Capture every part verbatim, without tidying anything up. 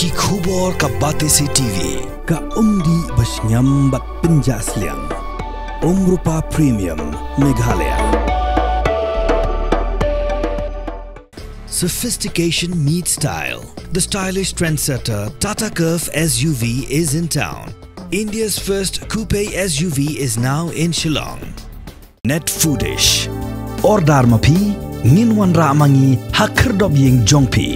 Ki khubor ka Batesi T V. Ka umdih ba shngiam bad pynjah sliang. Umrupa Premium, Meghalaya. Sophistication meets style. The stylish trendsetter Tata Curvv S U V is in town. India's first coupe S U V is now in Shillong. Net Foodish. Order ma phi, ngin wanrah ma ngi ha khyrdop ïing jong phi.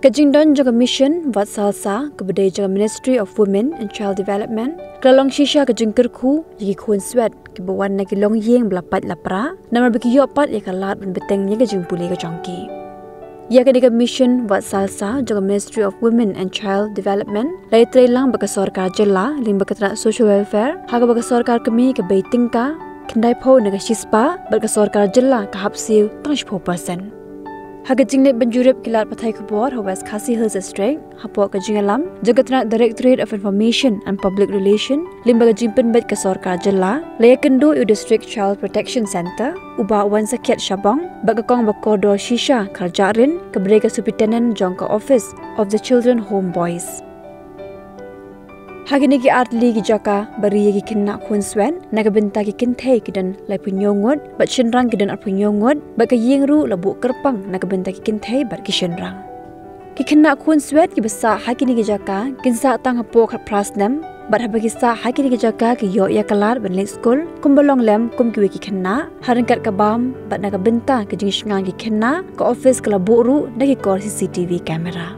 Ka jingdon jong ka Mission Vatsalsa kaba dei jong ka Ministry of Women and Child Development ka la long shisha ka jingkyrkhu ïa ki khun swet kiba wan na ki longïing ba la pait la pra, namar ba ki ïoh pat ïa ka lad ban bteng ïa ka jingpule ka jong ki. Ïa kane ka Mission Vatsalsa jong ka Ministry of Women and Child Development la ïatreilang bad ka sorkar jylla lyngba ka tnat Social Welfare, ha kaba ka sorkar kmie ka bei tyngka khyndaiphew na ka shispah bad ka sorkar jylla ka hap siew tang shiphew percent. Ha ka jingleit ban jurip ki lad pathai khubor ha West Khasi Hills District, hapoh ka jingïalam jong ka tnat Directorate of Information and Public Relation lyngba ka jingpynbeit ka sorkar jylla, la ïakynduh ïa u District Child Protection Centre, u Bah Wansakhiat Shabong, bad ka kong ba kordor shisha kharjah rin kaba dei ka Superintendent jong ka Office of the Children Home Boys. Ha kine ki artylli ki jaka ba ri ïa ki khynnah khun swet, na ka bynta ki kynthei ki don laiphew hynñiew ngut bad shynrang ki don arphew hynñiew ngut, bad ka ïing ruh la buh kyrpang na ka bynta ki kynthei bad ki shynrang. Ki khynnah khun swet kiba sah ha kine ki jaka kin sah tang hapoh khatphra snem, bad haba ki sah ha kine ki jaka ki ïoh ïa ka lad ban leit skul kumba long lem kum kiwei ki khynnah, ha ryngkat ka bam bad na ka bynta ka jingshngaiñ ki khynnah, ka office ka la buh ruh da ki kor C C T V camera.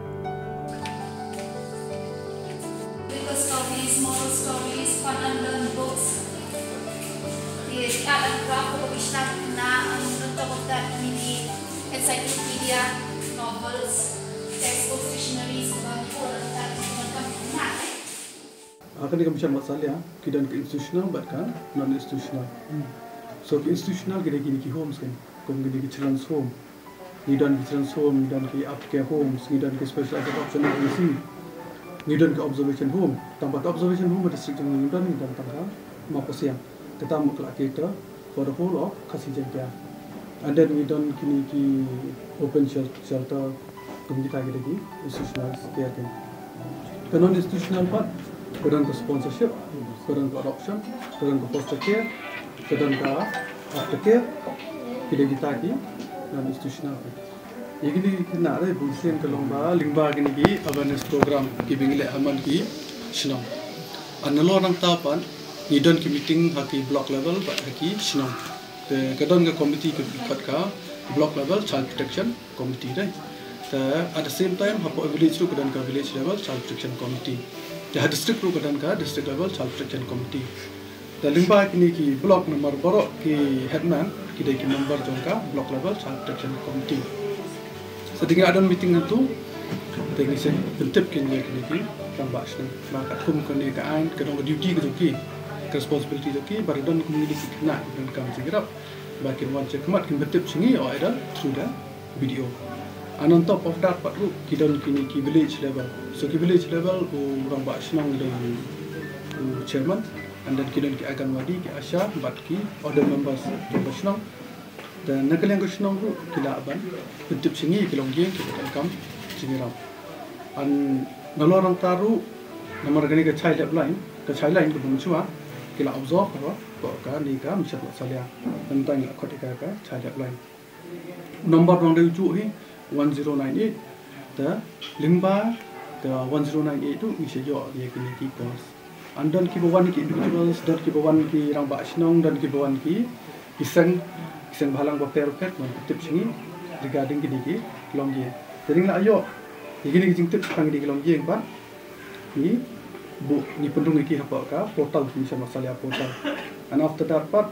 Little stories, moral stories, fun and learn books. The art and craft of Krishna Krishna, and on top of that, mini encyclopedia, novels, textbooks, dictionaries, and all of that. Ha kane ka Mission Vatsalya, ki don ka institutional bad ka non-institutional. So ki institutional ki dei kine ki homes kan, kum kine ki children's home. Ngi don ki children's home, ngi don ki aftercare homes, ngi don ki specialized adoption agency, ngi don ki observation home. Tang ba ka observation home ba district jong ngi ngi don, ngi don tang ka Mawkasiang. Kata mo ka la cater for the whole of Khasi Jaiñtia. And then ngi don kine ki open shel-, shelter, kum kita ki dei ki institutional care kan. Ka non-institutional part, ka don ka sponsorship, ka don ka adoption, ka don ka foster care, ka don ka aftercare, ki dei kita ki non-institutional kan. Ïa kine ki khynnah re bun sien ka long ba lyngba kine ki awareness program kiba ngi leh ha man ki shnong. Ar nalor nangta pat ngi don ki meeting ha ki block level bad ha ki shnong. Te ka don ka committee kaba khot ka block level child protection committee re. Te at the same time hapoh village ruh ka don ka village level child protection committee. Te ha district ruh ka don ka district level child protection committee. Te lyngba kine ki block namar baroh ki headman ki dei ki member jong ka block level child protection committee. Sa dang ïa don meeting hangtu, te ngi sa pyntip kine ïa kine ki rangbah shnong ba katkum kane ka aiñ ka don ka duty ka jong ki, ka responsibility jong ki, ba don kum kine ki khynnah ki donkam jingïarap, ba kin wan sha khmat kin pyntip sha ngi, oh, either through the B D O. And on top of that pat ruh ki don kine ki village level. So ki village level u rangbah shnong dei u chairman, and then ki don ki Anganwadi, ki ASHA bad ki other members jong ka shnong. Te na ka liang ka shnong ruh ki lah ban pyntip sha ngi ki longïing kiba donkam jingïarap. And nalor nangta ruh namar kane ka child helpline, ka child line kaba mynshuwa ki la absorb hapoh kane ka Mission Vatsalya. Nangta ngi la khot ïa ka ka child helpline. Number dang dei u juh hi one zero nine eight. Te lyngba ka one zero nine eight tu ngi sa ïoh ïa kine ki calls. And don kiba wan ki individuals, don kiba wan ki rangbah shnong, don kiba wan ki, ki seng, ki seng bhalang bapher bapher, wan pyntip sha ngi regarding kine ki longïing. Te dang la ïoh ïa kine ki jingtip shaphang kine ki longïing pat ngi buh, ngi pynrung ïa ki hapoh ka portal, Mission Vatsalya portal. And after that pat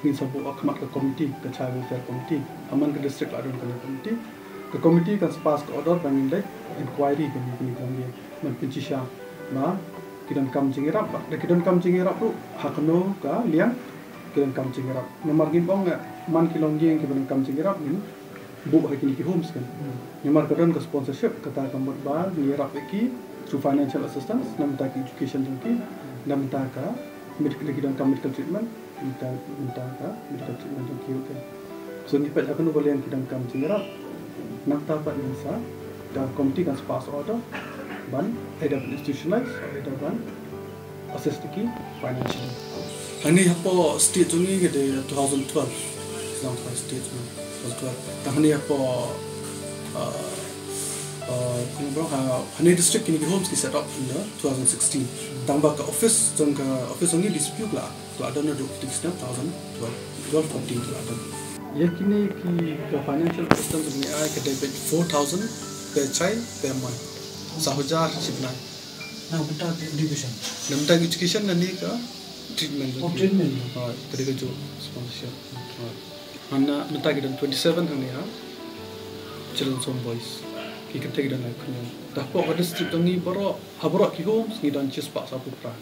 ngin sa buh ha khmat ka committee, ka child welfare committee. Ha man ka district la don kane ka committee. Ka committee kan sa pass ka order ba ngin leit inquiry kane, kane, kane, ban pynshisha ba ki donkam jingïarap, ba da ki donkam jingïarap ruh ha kano ka liang ki donkam jingïarap. Namar ngim ong, eh, man ki longïing kiba donkam jingïarap ngin buh ha kine ki homes kan. Namar ka don ka sponsorship, kata ka mut ba ngi ïarap ïa ki through financial assistance, na bynta ki education jong ki, na bynta ka med-, ki donkam medical treatment, na bynta, na bynta ka medical treatment jong ki ruh kan. So ngi peit ha kano ka liang ki donkam jingïarap. Nangta pat ngin sa, ka committee kan sa pass order ban either ban institutionalize or either ban assist ki financially. Hangne hapoh state jong ngi ka dei two thousand twelve. State jong ngi two thousand twelve. Tang hangne hapoh, uh, uh, kumno ba, ha, hangne district kine ki homes ki set up in the two thousand sixteen. Tang ba ka office jong ka office jong ngi dispute la. Ka la don naduh kine ki snem two thousand twelve, twelve thirteen ka la don. Ïa kine ki, ka financial assistance ngi ai ka dei beit four thousand per child per month. Saw hajar shi bnai. Na bynta ka education. Na bynta ka education lane ka treatment. Oh, treatment. Ha, ka dei kajuh sponsorship. Ha. Hana mynta ki don twenty-seven hangne ha Children's Home Boys. Ki kynthei ki don lai khynñiuh. Te hapoh ka district jong ngi baroh, ha baroh ki homes ngi don shispah sawphew phra.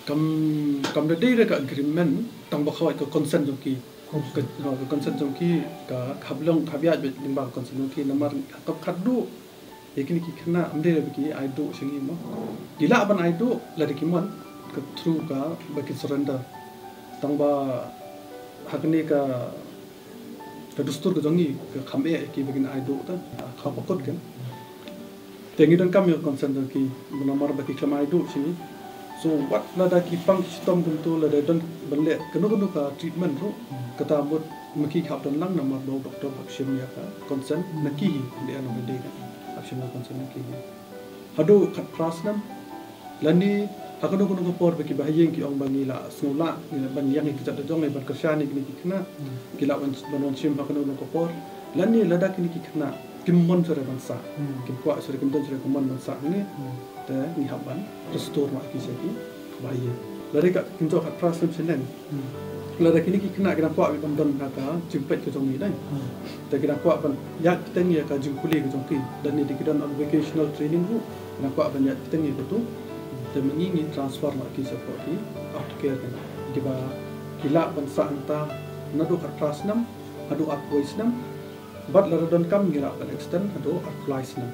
Kam, kam da dei da ka agreement, tang ba kawei ka consent jong ki. Ka, ha, ka consent jong ki, ka, ka hap long, ka hap ïaid beit lyngba ka consent jong ki, namar ka, ka duh ïa kine ki khynnah, ym dei ba ki ai duh sha ngi mo. Ki lah ban ai duh lada ki mon, ka through ka ba kin surrender. Tang ba ha kane ka, ka dustur ka jong ngi, ka kham eh ïa ki ba kin ai duh ta, ha, ka ba kut kan. Te ngi donkam ïa ka consent jong ki, namar ba ki khlem ai duh sha ngi. So wat lada ki pang ki shitom kumto, lada don ban leh kano kano ka treatment ruh, kata mut ma ki hap don lang namar ba u doktor hap shim ïa ka consent na ki hi, at the end of the day kan hap shim ïa ka consent na ki hi. Haduh khatphra snem lane ha kano kano ka por ba ki bahaïing ki ong ba ngi la sngewlah, ngi la ban ïeng ïa ki kjat da jong, ngi ban kyrshan ïa kine ki khynnah, ki lah ban, ban wan shim ha kano kano ka por. Lane lada kine ki khynnah kim mon shuh re ban sah, kim kwah shuh re, kim don shuh re ka mon ban sah hangne, te ngi hap ban restore ma ki sha ki bahaïing. Lada ka kin jop khatphra snem shaneng, lada kine ki khynnah ki dang kwah beit ban don ha ka jingpeit ka jong ngi dei. Te ki dang kwah ban ïaid bteng ïa ka jingpule ka jong ki, lane dei ki don on vocational training ruh, ki dang kwah ban ïaid bteng ïa kato, te ma ngi ngi transfer ma ki shapoh ki aftercare kan, kiba ki lah ban sah hangta naduh khatphra snem haduh arphew snem. Bad lada donkam ngi lah ban extend haduh arphew lai snem.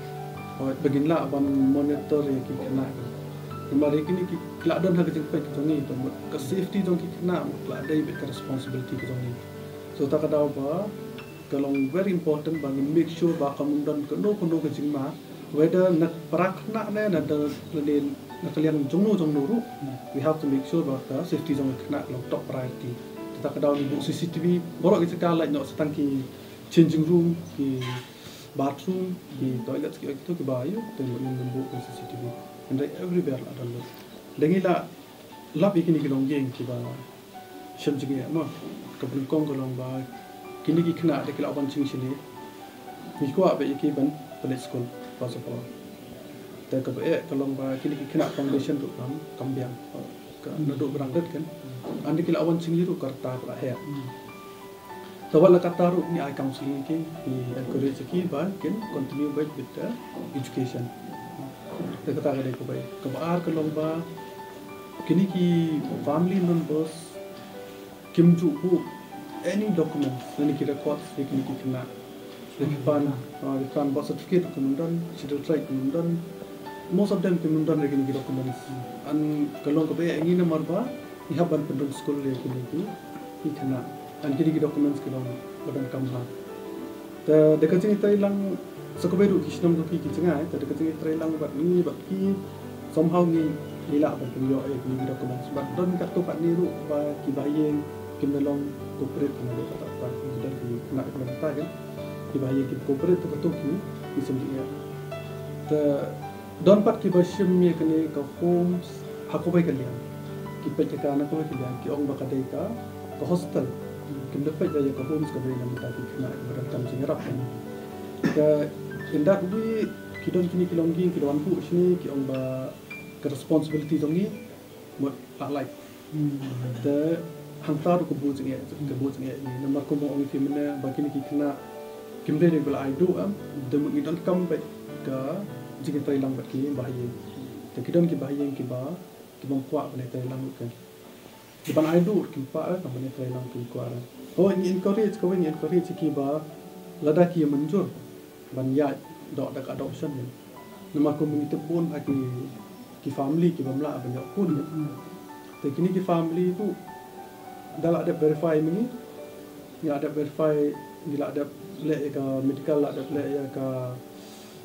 Hooid, ba ngin lah ban monitor ïa ki khynnah. Namar ïa kine ki lah don ha ka jingpeit ka jong ngi, te mut ka safety jong ki khynnah mut ka lah dei beit ka responsibility ka jong ngi. So ta ka daw ba ka long very important ba ngin make sure ba kam don kano kano ka jingma, whether na para khynnah ne na da, na da, na ka liang jongno jongno ruh, we have to make sure ba ka safety jong ka khynnah ka long top priority. Ta ka daw ngi buh C C T V baroh ki jaka, lait noh sa tang ki changing room, ki bathroom, ki toilets, ki, kito kiba ïoh, te ngi buh ka C C T V. Hynrei everywhere la don lut. Te ngi la lap ïa kine ki longïing kiba shem jingeh mo. Kaba nyngkong ka long ba kine ki khynnah da ki la wan jingshane, ngi kwah ba ïa ki ban pynleit skul, first of all. Te kaba eh ka long ba kine ki khynnah foundation ruh kam, kam biang. Ka naduh ba dang rit kan. Hynda ki la wan jingïaroh ka rta ka la heh. Te wat la katta ruh ngi ai counseling ïa ki, ngi encourage ïa ki ba kin continue beit with the education. Te kata ka dei kaba ïa. Kaba ar ka long ba kine ki family members kim ju buh any documents, lane ki records ïa kine ki khynnah. Refund, ah, refund birth certificate ruh kim don, Schedule Tribe kim don. Most of them kim don ïa kine ki documents. Hynrei ka long kaba eh ïa ngi namar ba ngi hap ban pynrung skul ïa kine ki, ki khynnah. Hynrei kine ki documents ki long ba donkam bha. Te da ka jingïatreilang sa kawei ruh ki shnong jong ki ki jngai, te da ka jingïatreilang bad ngi bad ki, somehow ngi, ngi lah ban pynïoh ïa kine ki documents. Bad don katto katne ruh ba ki bahaïing kim da long cooperate, kane ruh kata, kata ki don ki khynnah ki don kata kan. Ki bahaïing kim cooperate, te kato ki, ki sngewthuh ïa. Te don pat kiba shim ïa kane ka homes ha kawei ka liang. Ki peit ïa ka na kawei ka liang, ki ong ba ka dei ka, ka hostel. Kim da peit ïa ka homes kaba dei na bynta ki khynnah kiba donkam jingïarap kan. Ka, in that way ki don kine ki longïing ki da wan buh shane, ki ong ba ka responsibility jong ngi mut la lait. Te hangta ruh ka buh jingeh, ka buh jingeh ïa ngi. Namar kumba ong ïa phi mynne ba kine ki khynnah kim dei ba la ai duh, em, te mut ngi donkam beit ka jingïatreilang bad ki bahaïing. Te ki don ki bahaïing kiba, kibym kwah ban ïatreilang ruh kan. Kiban ai duh kim kwah, eh, ban ïatreilang kim kwah. Hooid ngi encourage, kawei ngi encourage ïa ki ba lada ki ïa mynjur ban ïaid doh da ka adoption kan. Namar kumba ngi tip bun ha ki, ki family kibym lah ban ïoh khun kan. Te kine ki family ruh da la dep verify ma ngi, ngi la dep verify Ngi la dep leh ïa ka medical, la dep leh ïa ka,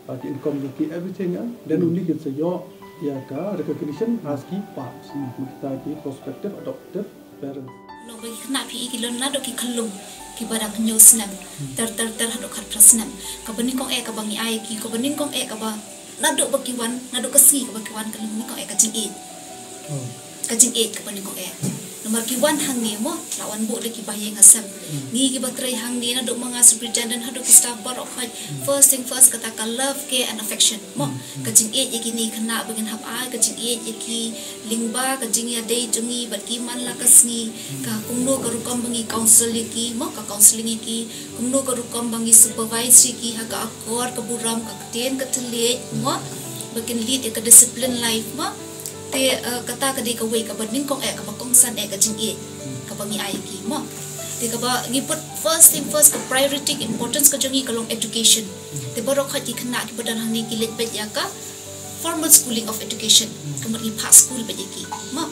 uh, ki income jong ki, everything, eh. Then only kin sa ïoh ïa ka recognition as ki pass. Hmm. Kita ki prospective adoptive parents. Nong ba ki khynnah phi i ki long naduh ki khyllung kiba dang hynñiew snem. Hmm. Ter ter ter haduh khatphra snem. Kaba nyngkong eh kaba ngi ai ki, kaba nyngkong eh kaba naduh ba ki wan, naduh ka sngi kaba ki wan ka long nyngkong eh ka jingïeit. Hmm. Ka jingïeit kaba nyngkong eh. Namar ki wan hangne mo, la wan buh da ki bahaïing hasem. Hmm. Ngi kiba trei hangne naduh ma nga superintendent haduh ki staff baroh khoit. Hmm. First thing first kata ka love, care and affection. Mo, hmm, hmm, ka jingïeit ïa kine ki khynnah ba ngin hap ai, ka jingïeit ïa ki lyngba ka jingïadei jong ngi bad ki man la ka sngi. Hmm. Ka kumno ka rukom ba ngi counsel ïa ki, mo, ka counseling ïa ki, kumno ka rukom ba ngi supervise ïa ki ha ka akor ka burom, ka ktien ka thylliej, mo, ba kin lead ïa ka discipline life, mo. Te, eh, kata ka dei kawei kaba nyngkong eh, kaba kongsan eh ka jingïeit, hmm, kaba ngi ai ïa ki, mo. Te kaba ngi put first thing first, ka priority, ka importance ka jong ngi ka long education. Hmm. Te baroh khoit ki khynnah kiba don hangne ki leit beit ïa ka formal schooling of education. Hmm. Ka mut ngi phah skul beit ïa ki, mo.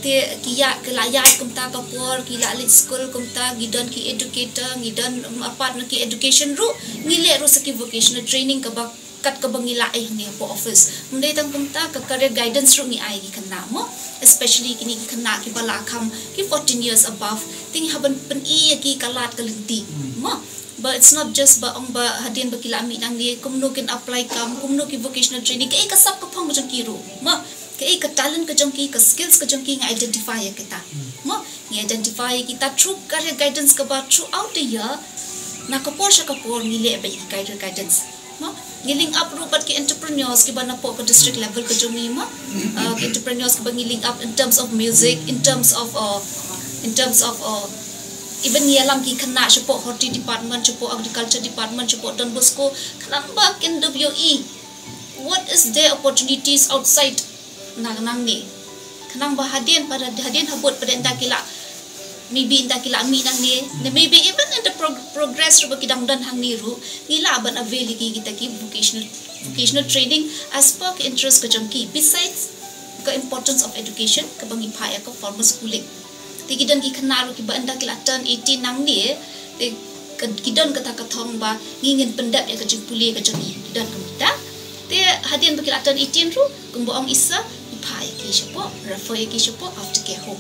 Te ki ïa, ki la ïaid kumta ka por, ki la leit skul kumta, ngi don ki educator, ngi don, um, apart na ki education ruh, ngi leh ruh sa ki vocational training kaba kat kaba ngi la ai hangne hapoh office. Ym dei tang kumta, ka career guidance ruh ngi ai ki khynnah, mo. Especially kine ki khynnah kiba la kham ki fourteen years above. Te ngi hap ban pyni ïa ki ka lad ka lynti, hmm, mo. But it's not just ba ong ba hadien ba ki la mih nangne, kumno kin apply kam, kumno ki vocational training, kaei ka sap ka phong ka jong ki ruh, mo. Kaei ka talent ka jong ki, ka skills ka jong ki ngi identify ïa kita. Hmm. Mo, ngi identify ïa kita through career guidance kaba throughout the year. Na ka por sha ka por ngi leh beit ïa ki career guidance. Mo, ngi link up ruh bad ki entrepreneurs kiba napoh ka district level ka jong ngi, mo. Uh, ki entrepreneurs kiba ngi link up in terms of music, in terms of, uh, in terms of, uh, even ngi ïalam ki khynnah shapoh horti department, shapoh agriculture department, shapoh Don Bosco, khnang ba kin da ïohi what is their opportunities outside na nangne. Khnang ba hadien, pat hadien habud pat ynda ki la, maybe ynda ki la mih nangne, ne maybe even in the prog-, progress ruh ba ki dang don hangne ruh, ngi lah ban avail ïa ki kita ki vocational, vocational training as per ka interest ka jong ki. Besides ka importance of education kaba ngi phah ïa ka formal schooling. Te ki don ki khynnah ruh kiba ynda ki la turn eighteen nangne, te ka, ki don kata ka thong ba ngi ngin pyndep ïa ka jingpule ka jong ngi. Ki don kumta. Te hadien ba ki la turn eighteen ruh, kumba ong i sir, ngi phah ïa ki shapoh, refer ïa ki shapoh after care home.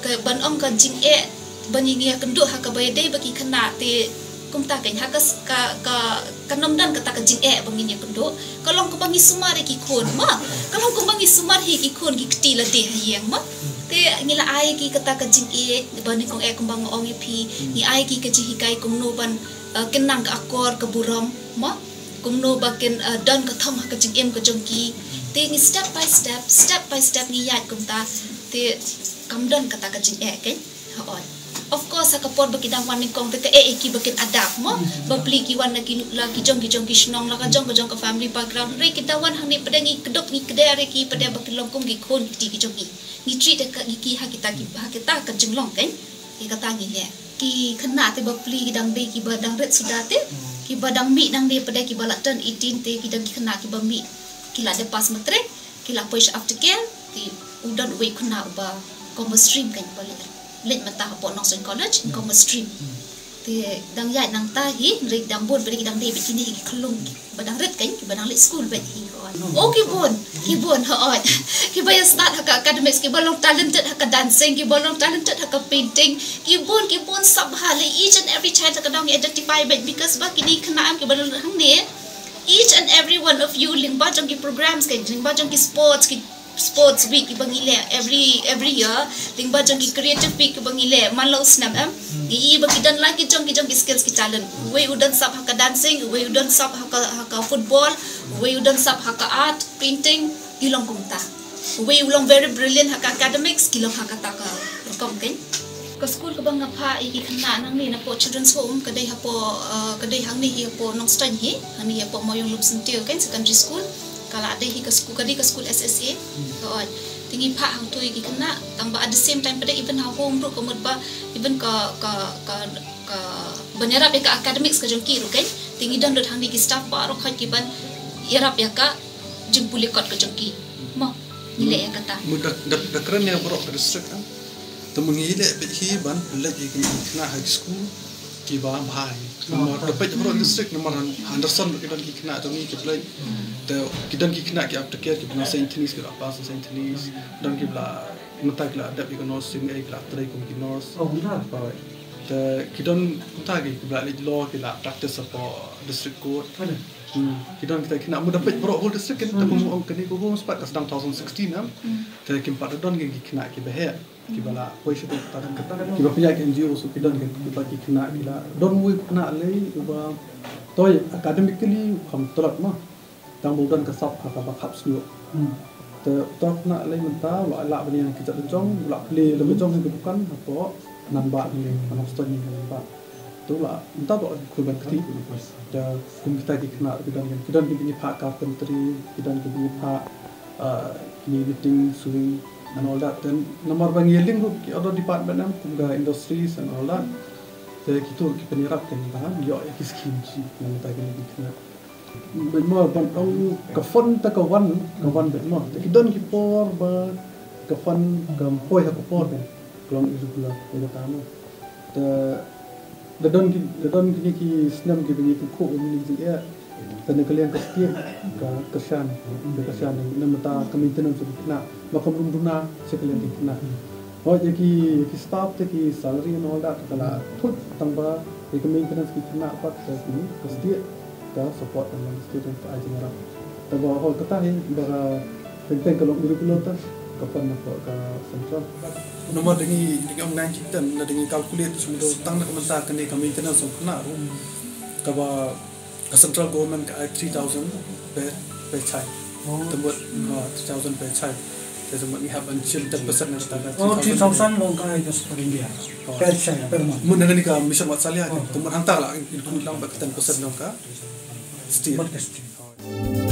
Ka ban ong ka jingeh ba ngi ïakynduh ha kaba ïadei bad ki khynnah te kumta kein, ha ka s-, ka, ka, kan ym don kata ka jingeh ba ngin ïakynduh. Ka long kumba ngi sumar ïa ki khun, mo. Ka long kumba ngi sumar ïa ki khun, ki kti lade ha ïing, mo. Te ngi la ai ïa ki kata ka jingeh ba nyngkong eh kumba nga ong ïa phi, ngi ai ïa ki ka jinghikai kumno ban, eh, kin nang ka akor ka burom, mo. Kumno ba kin, eh, don ka thong ha ka jingim ka jong ki. Te ngi step by step, step by step ngi ïaid kumta. Te kam don kata ka jingeh kein. Hooid. Of course, ha ka por ba ki dang wan nyngkong te kaei kaei ba kin adapt, mo. Bapli ki wan na ki, la ki jong ki jong ki shnong, la ka jong ka jong ka family background. Hynrei ki dang wan hangne pat ngi kdup ngi kder ïa ki pat ba ki long kum ki khun ki kti ki jong ki. Ngi treat ïa ki ha kita ki, ha kita ka jinglong kein. Ïa kata ngi leh. Ki khynnah te bapli ki dang dei kiba dang rit suda te. Kiba dang mih nangne pat kiba la turn eighteen te ki dang ki khynnah kiba mih. Ki la dep pass matric. Ki la poi sha after care, te u don uwei u khynnah uba commerce stream kein, uba leit, leit mynta hapoh Nongstoiñ College, commerce stream. Te dang ïaid nangta hi, hynrei dang bun pat ki dang dei bad kine hi ki khyllung kiba dang rit kein, kiba dang leit skul bad hi, hooid. Oh, ki bun, ki bun, hooid. Kiba ïa start ha ka academics, kiba long talented ha ka dancing, kiba long talented ha ka painting, ki bun, ki bun sap bha, lei each and every child ha ka daw ngi identify bad, because ba kine khynnah em kiba long hangne, each and every one of you, lyngba jong ki programs kein, lyngba jong ki sports, ki sports week kiba ngi leh every, every year, lyngba jong ki creative week kiba ngi leh man la u snem em. Ngi i ba ki don la ki jong ki jong ki skills ki talent. Uwei u don sap ha ka dancing, uwei u don sap ha ka, ha ka football, uwei u don sap ha ka art, painting, ki long kumta. Uwei u long very brilliant ha ka academics, ki long ha kata ka rukom kein. Ka skul kaba nga phah ïa ki khynnah nangne napoh Children's Home, ka dei hapoh, uh, ka dei hangne hi hapoh Nongstoiñ hi, hangne hi hapoh Mawïong Lumsyntiew kein Secondary School. Ka la dei hi ka skul, ka dei ka skul S S A. Hooid. Te ngi phah hangto ïa ki khynnah, tang ba at the same time pat even ha home ruh ka mut ba even ka, ka, ka, ka ban ïarap ïa ka academics ka jong ki ruh kein. Te ngi don lut hangne ki staff baroh khoit ki ban ïarap ïa ka jingpule kot ka jong ki. Mo, ngi leh ïa kata. Mut da, da, da kren ïa baroh ka district, ah. Te ma ngi leh bad hi ban leit ïa ki khynnah ha ki skul. Kiba bha hi. Namar da peit baroh district namar Henderson ki don ki khynnah jong ngi ki Blei. Te ki don ki khynnah ki aftercare kiba na Saint Anthony's, kiba pass Saint Anthony's. Don kiba la mynta ki la dep ïa ka nursing, eh, ki la trei kum ki nurse. Te ki don mynta ki, kiba la leit law, ki la practice hapoh district court. Hmm. Ki don kita ki khynnah, mut da peit baroh whole district kan, te kum ong kane ka home spot ka sdang two thousand sixteen em. Te kim pat da don ki khynnah kiba heh, kiba la poi sha kata, kiba pynïaid ki N G O, so ki don ki, kiba ki khynnah ki la don wei khynnah lei uba, toi, academically u kham tlot ma, tang ba u don ka sap ha kaba khap shuh. Te uta u khynnah lei mynta u la lah ban ïa ki jait la jong, u la plie la jong ha ka dukan hapoh Nanbah, hangne ha Nongstoiñ, hangne Nanbah. Te u la, mynta u la khuid ban kti. Te kum kita ki khynnah ki don, ki don kiba ngi phah carpentry, ki don kiba ngi phah, uh, kine knitting, sewing and all that. Then namar ba ngi link ruh ki other department em, kum ka industries and all that. Te kito ki pynïarap, te ngi ïoh ïa ki scheme na bynta kine ki khynnah. Bad mo ban ong ka fund te ka wan, ka wan bad mo. Te ki don ki por ba ka fund kam poi ha ka por kan, ka long irregular ïa kata mo. Te da don ki, da don kine ki snem kiba ngi pynkhuh ba ngin ïa jingeh. Te na ka liang ka state ka kyrshan, ka kyrshan na bynta ka maintenance of ki khynnah, ba kam duna sha ka liang ki khynnah. Hooid, ïa ki, ïa ki staff te ki salary and all that ka la thut, tang ba ïa ka maintenance ki khynnah pat ka, ka state ka support, ka state ka ai jingïarap. Te ba hooid kata hi ba ka teng teng ka long irregular te ka fund na ka central. Namar da ngi, da ngi ong nine ten, da ngi calculate sum do tang na ka bynta kane ka maintenance jong khynnah ruh, kaba ka central government ka ai three thousand per, per child. Te mut, ah, three thousand per child. Te mut ngi hap ban shim ten percent na kata ka three thousand. Oh, three thousand long ka ai ka India. Per child, per month. Mut na kane ka Mission Vatsalya, te mut hangta la include lang bad ka ten percent long ka state. Bad ka state.